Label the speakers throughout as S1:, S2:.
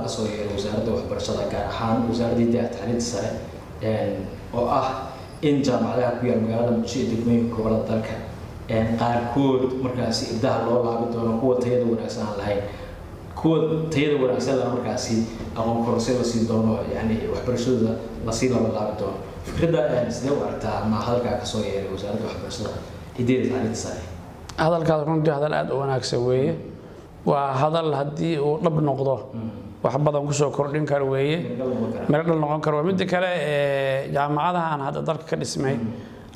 S1: Kasoo yeeray wasaaradda waxbarashada, gaar ahaan wasaaradda hidaha tacliinta sare, oo ah in jaamacadaha ku yaal magaalada Muqdisho iyo degmooyinka gobolada dalka qaarkood markaasi irdaha loo laabi doono kuwa tayada wanaagsan aan lahayn, kuwa tayada wanaagsan lana markaasi aqoon kororsi la siin doono, yani waxbarashadooda lasii laba laabi doono. Fikradda sidee u aragtaa ama hadalkaa kasoo yeeray wasaaradda waxbarashada, hidaha tacliinta sare?
S2: Hadalkaas runtii hadal aada u wanaagsan weeye. Waa hadal haddii uu dhab noqdo wax badan kusoo kordhin karo weeye, miro dhal noqon karo. Midda kale, jaamacadahan hadda dalka ka dhismay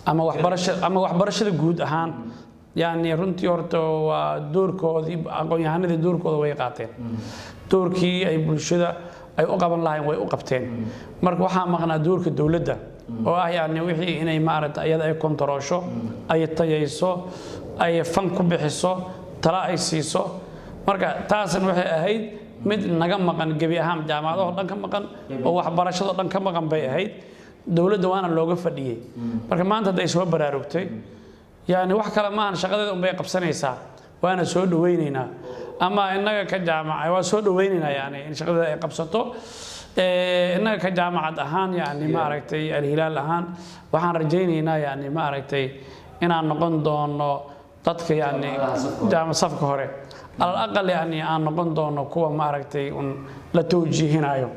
S2: ama waxbarasha ama waxbarashada guud ahaan, yani runtii horta waa doorkoodii, aqoon-yahanadii doorkooda way qaateen. Doorkii ay bulshada ay u qaban lahayn way u qabteen. Marka waxaa maqnaa doorka dowladda oo ah yani wixii inay maaragta iyada ay kontaroosho, ay tayayso, ay fund ku bixiso, tala ay siiso. Marka taasna waxay ahayd mid naga maqan gebi ahaan, jaamacadahoo dhan ka maqan oo waxbarashadoo dhan ka maqan bay ahayd dowladda, waana looga fadhiyey. Marka maanta hadday soo baraarugtay, yani wax kale maahan, shaqadeeda unbay qabsanaysaa, waana soo dhawaynaynaa. Ama innaga ka jaamaca waa soo dhawaynaynaa, yani in shaqadeeda ay qabsato. Innaga ka jaamacad ahaan, yani maaragtay Alhilaal ahaan, waxaan rajaynaynaa yani maaragtay inaan noqon doono dadka yani safka hore, alal aqal yani aan noqon doono kuwa maaragtay un la tawjiihinayo,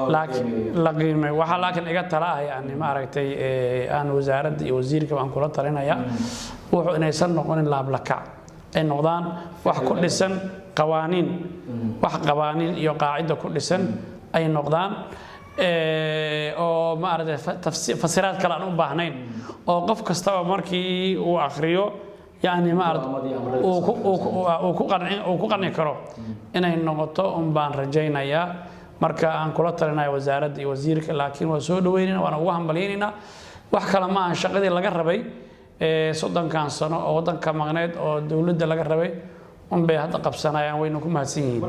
S2: laakiin la qiimeeyo waxaa. Laakiin iga tala ah, yani maaragtay aan wasaaradda iyo wasiirka aan kula talinaya, wuxuu inaysan noqonin laablakac, ay noqdaan wax ku dhisan qawaaniin, wax qawaaniin iyo qaacida ku dhisan ay noqdaan, oo maaragtay fasiraad kale aan u baahnayn, oo qof kastaba markii uu akhriyo yani maarata uu ku qanci karo inay noqoto un baan rajaynayaa. Marka aan kula talinaya wasaaradda iyo wasiirka, laakiin waa soo dhaweynayna, waana ugu hambalyaynaynaa. Wax kale ma ahan, shaqadii laga rabay 30-kan sano oo waddanka maqneed oo dowladda laga rabay unbay hadda qabsanayaan, wayna ku mahadsan yihiin.